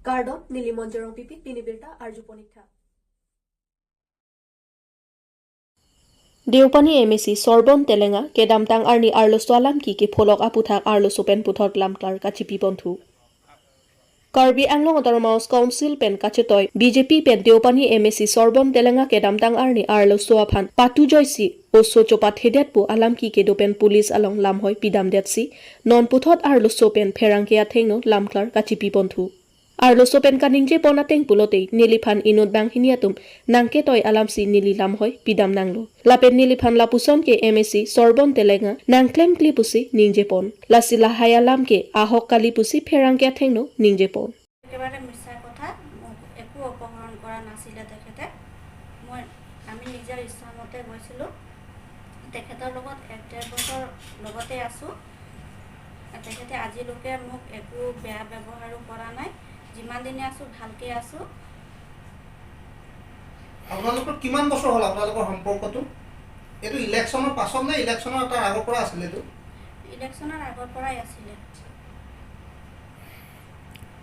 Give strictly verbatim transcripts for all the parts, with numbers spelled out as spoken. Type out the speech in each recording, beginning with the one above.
Kardom, neli Monjorong Pipi, pini birta arju pon ik tha. Deopani M A C Sorbon Telenga kedamtang arni arloso alam ki kepholok aputhak arloso pen puthot lamklar kachipi ponthu. Karbi Anglong Autonomous Council pen kachetoi B J P pen Deopani M A C Sorbon Telenga kedamtang arni arloso aphan patu joisi oso chopathedet pu alam ki kedo pen police along lamhoi pidamdetsi non puthot arloso pen pherangke athengno lamklar kachipi ponthu. Arloso pen kaningje pon ateng pulote neliphan inut banghini atum nangketoi alamsi neli lamhoi pidam nanglo. Lapen neliphan lapuson ke M A C Sorbon Telenga nangklemkle pusi ningje pon. Lasi lahai alam ke ahok kali pusi pherangke athengno ningje pon. একেবাৰে মিছা কথা, মোক একো অপহৰণ কৰা নাছিলে তেখেতে। মই, আমি নিজৰ ইচ্ছামতে গৈছিলোঁ। তেখেতৰ লগত এক ডেৰ বছৰ লগতে আছোঁ। তেখেতে আজিলৈকে মোক একো বেয়া ব্যৱহাৰো কৰা নাই। যিমান দিনে আছোঁ, ভালকে আছোঁ। আপোনালোকৰ কিমান বছৰ হ'ল আপোনালোকৰ সম্পৰ্কটো? এইটো ইলেকশ্যনৰ পাছত নে ইলেকশ্যনৰ তাৰ আগৰ পৰা আছিল এইটো? ইলেকশ্যনৰ আগৰ পৰাই আছিলে।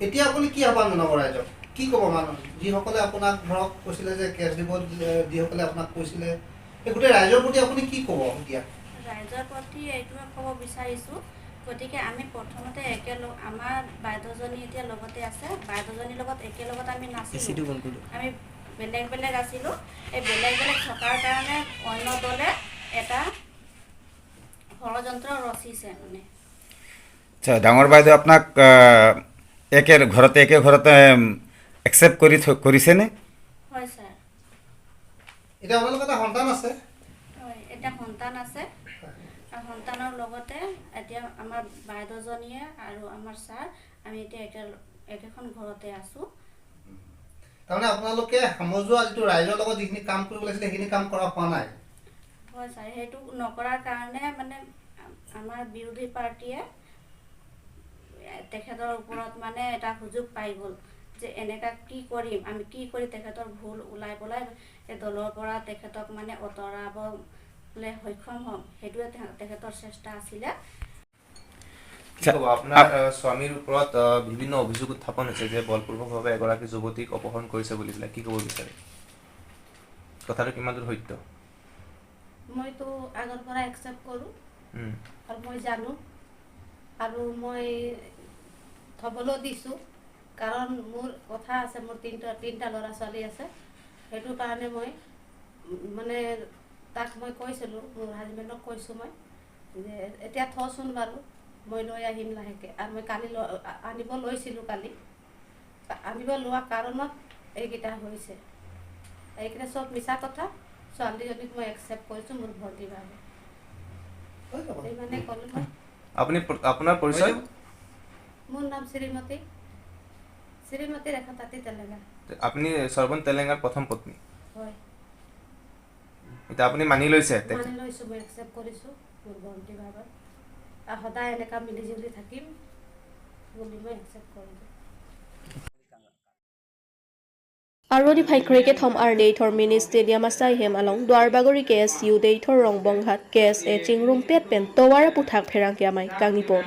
এতিয়া আপুনি কি আহ্বান জনাব ৰাইজক? কি ক'ব মানুহ যিসকলে আপোনাক ধৰক কৈছিলে যে কেছ দিব, এ, যিসকলে আপোনাক কৈছিলে, এই গোটেই ৰাইজৰ প্ৰতি আপুনি কি ক'ব এতিয়া? ৰাইজৰ প্ৰতি এইটোৱে ক'ব বিচাৰিছোঁ, গতিকে আমি প্ৰথমতে একেলগ, আমাৰ বাইদেউজনী এতিয়া লগতে আছে, বাইদেউজনীৰ লগত একেলগত আমি নাছিলোঁ। এচিটো বন্ধ কৰি দিয়ক। আমি বেলেগ বেলেগ আছিলোঁ। এই বেলেগ বেলেগ থকাৰ কাৰণে অন্য দলে এটা ষড়যন্ত্ৰ ৰচিছে মানে। আচ্ছা, ডাঙৰ বাইদেউ আপোনাক, আহ, একে ঘৰতে, একে ঘৰতে, উম, একচেপ্ট কৰি থ-, কৰিছেনে? হয়, ছাৰ। এতিয়া আপোনালোকৰ এটা সন্তান আছে? হয়, এটা সন্তান আছে। আৰু সন্তানৰ লগতে এতিয়া আমাৰ বাইদেউজনীয়ে আৰু আমাৰ ছাৰ, আমি এতিয়া একে, একেখন ঘৰতে আছোঁ। তাৰমানে আপোনালোকে সমজুৱা যিটো ৰাইজৰ লগত যিখিনি কাম কৰিব লাগিছিলে, সেইখিনি কাম কৰা হোৱা নাই? হয়, ছাৰ, সেইটো নকৰাৰ কাৰণে মানে আ-, আমাৰ বিৰোধী পাৰ্টীয়ে তেখেতৰ ওপৰত মানে এটা সুযোগ পাই গ'ল যে এনেকা কি কৰিম, আমি কি কৰি তেখেতৰ ভুল ওলাই পেলাই এই দলৰ পৰা তেখেতক মানে আঁতৰাবলৈ সক্ষম হ'ম, সেইটোৱে তে-, তেখেতৰ চেষ্টা আছিলে। কি ক'ব, আপোনাৰ, আহ, স্বামীৰ ওপৰত, আহ, বিভিন্ন অভিযোগ উত্থাপন হৈছে যে বলপূৰ্বকভাৱে এগৰাকী যুৱতীক অপহৰণ কৰিছে বুলি পেলাই, কি ক'ব বিচাৰে? কথাটো কিমান দূৰ সত্য? মইতো আগৰ পৰা একচেপ্ট কৰোঁ। উম। আৰু মই জানো, আৰু মই থ'বলৈও দিছোঁ, কাৰণ মোৰ কথা আছে, মোৰ তিনিটা, তিনিটা ল'ৰা ছোৱালী আছে। সেইটো কাৰণে মই, উম, মানে তাক মই কৈছিলোঁ, মোৰ হাজবেণ্ডক কৈছোঁ মই যে, "এতিয়া থচোন বাৰু, মই লৈ আহিম লাহেকৈ।" আৰু মই কালি ল-, আ-, আনিব লৈছিলোঁ কালি। আনিব লোৱা কাৰণত এইকেইটা হৈছে। এইকেইটা চব মিছা কথা। ছোৱালীজনীক মই একচেপ্ট কৰিছোঁ মোৰ ভণ্টি ভাবে। হৈ যাব। ইমানে ক'লোঁ মই। আপুনি প্ৰ-, আপোনাৰ পৰিচয়? হৈ যাব। মোৰ নাম শ্ৰীমতী, শ্ৰীমতী ৰেখা তাঁতী তেলেঙা। আপুনি সৰ্বন তেলেঙাৰ প্ৰথম পত্নী? হয়। এতিয়া আপুনি মানি লৈছে তেখেত? মানি লৈছোঁ, মই একচেপ্ট কৰিছোঁ মোৰ ভণ্টি ভাবে। আৰু সদায় এনেকা মিলি জুলি থাকিম বুলি মই একচেপ্ট কৰিলোঁ। Aroni phai krekethom arni Deithor mini stadium asai hem along Duarbagori K S U Deithor Rongbonghat K S A chingrumpet pen tovar aputhak pherangke amei kangni pon.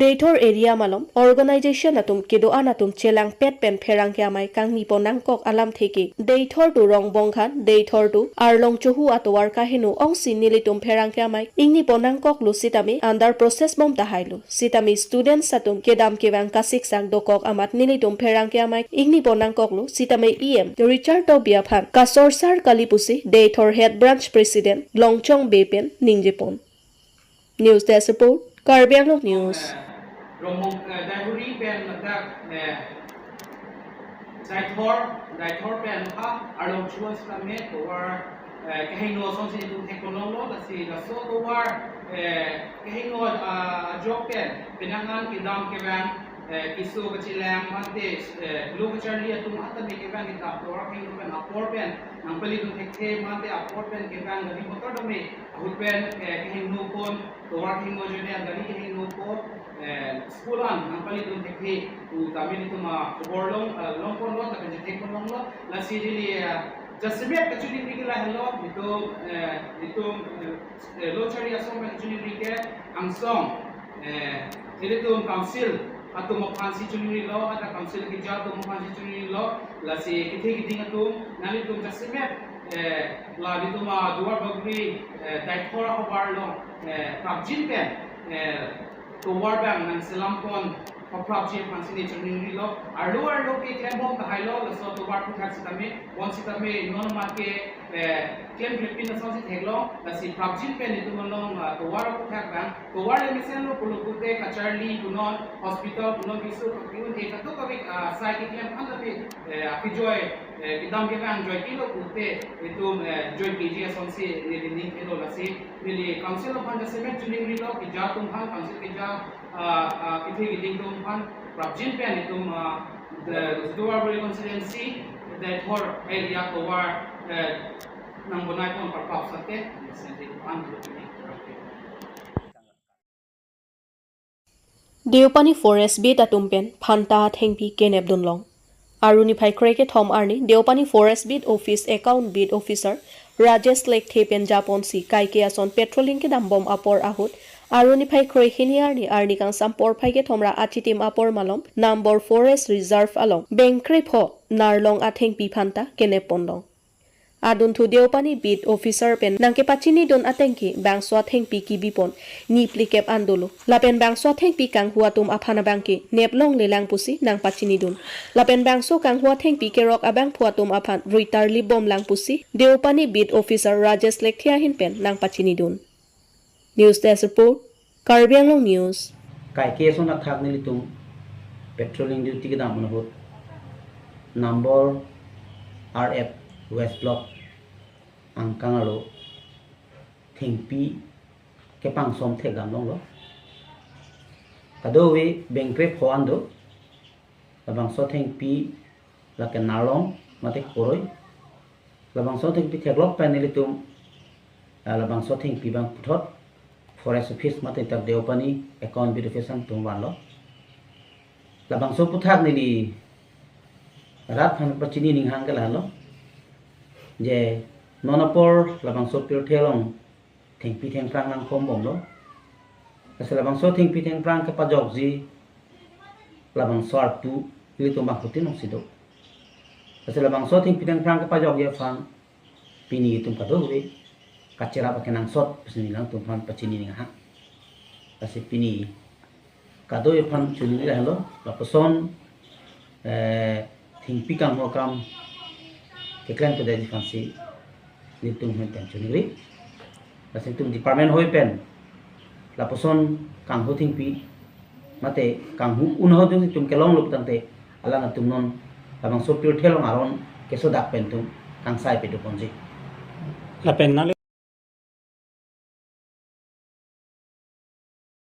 Deithor area malom organization atum kedo-an atum chelangpet pen pherangke amei kangni pon nangkok alamthe ke Deithor to Rongbonghat, Deithor to Arlong Chohu atovar kaheno ongsi nelitum pherangke amei ingni pon nangkoklo sitame under process bom tahailo. Sitame students atum kedam kevang kasiksak dokok amat nelitum pherangke amei ingni pon nangkoklo sitame E M Richard Tokbi aphan kasorsar kali pusi Deithor Head Branch President Longchong Bey pen ningje pon. News Desk Report, Karbi Anglong News. Romong, eh, Daihuri pen ladak, eh, Daithor, Daithor pen ha Arlong Chohu sitame tovar, eh, kehingno asonsi itum thek pon longlo, lasi laso tovar, eh, kehingno, ah, ajok pen penang an kedam kevang, eh, keso kachelang mate, eh, lo kacharli atum atame kevang kedam tovar kehingno pen apor pen nangpali itum thekthe mate apor pen kevang gari motor tame ahut pen, eh, kehingno pon tovar kehingno ajoine gari kehingno pon, eh, school an nangpali itum thekthe pu tame itum akhobor long, eh, long ponlo, lapen chethek pon longlo, lasi neli, eh, jasemet kachiningri ke lahelo, itum, eh, itum, eh, eh, lo charli asong pen kachiningri ke angsong, eh, nelitum council, atum aphansi chiningrilo, hadak council keja atum aphansi chiningrilo, lasi kethe keding atum, nanglitum jasemet, eh, la nelitum a Duar Bagori, eh, Deithor ahavar along, eh, prapjin pen, eh, tovar abang nangselam pon, paprapji aphansi ne chiningrilo, arlo arlo keklem bom tahailo, laso tovar aphuthak sitame, bonsitame non amat ke, eh, klem klempi asonsi theklong, lasi prapjin pen nelitum along, ah, tovar aphuthak abang, tovar le mesenlo pulo pute kacharli punon, hospital punon, bisu kapiun ke kato kavik, ah, sai keklem aphan tapi, eh, akejoi, eh, kedam kevang joikelo pute, nelitum, eh, joikeji asonsi neli ning thelo, lasi neli council aphan jasemet chiningrilo, keja atum aphan, council keja, ah, ah, kethe keding atum aphan, prapjin pen nelitum, ah, the Duar Bagori constituency, Deithor area tovar, eh, nangbonai pon parpap sate, mesen di pan dulu ini. Deopani Forest Beat atum pen phanta athengpi kenep dunlong. Aru niphai kre kethom arni Deopani Forest Beat Office Account Beat Officer Rajesh Lekthe pen japonsi kaike ason patrolling kedam bom apor ahut, aru niphai kre hini arni, arni kangsam porphai kethom ra achitim apor malom Nambor Forest Reserve along bengkre pho narlong athengpi phanta kenep ponlong. Adunthu Deopani Beat Officer pen nangkepachinidun ateng ke bangso athengpi kibipon niplikep an dolo. Lapen bangso athengpi kanghu atum aphan abang ke neplonglelang pusi nangpachinidun. Lapen bangso kanghu athengpi kerok abangphu atum aphan ruitarli bomlang pusi Deopani Beat Officer Rajesh Lekthe ahin pen nangpachinidun. News Desk Report, Karbi Anglong News. Kaike ason athak nelitum patrolling duty kedam ahut Nambor R F West Block angkang arlo thengpi kepangsom thekdam longlo. Kadokave bengkre pho an do. Labangso thengpi lake narlong mate koroi. Labangso thengpi theklok pen nelitum, ah, labangso thengpi abang puthot Forest Office mate tak Deopani Account Beat Office atum vanlo. Labangso aphuthak neli rat aphan pachini ninghang ke lahelo. Je non apor labangso pirthe along thengpi thengphrang nangkhom bomlo. Lasi labangso thengpi thengphrang kepajokji labangso arpu ilitum bangphutin ongsi do. Lasi labangso thengpi thengphrang kepajokji aphan pini itum kadokave kacherap akenangsot pusi neli nangtum aphan pachini ninghang. Lasi pini kadokave aphan chiningri lahelo, lapuson, eh, thengpi kanghu akam keklem kedamji aphansi nelitum ahin pen chiningri. Lasi nelitum department hoi pen lapuson kanghu thengpi mate kanghu un ahut nelitum kelonglo putangte, alangtum non labangso pirthe along aron kesodak pen itum kangsai pado ponji. Lapen nang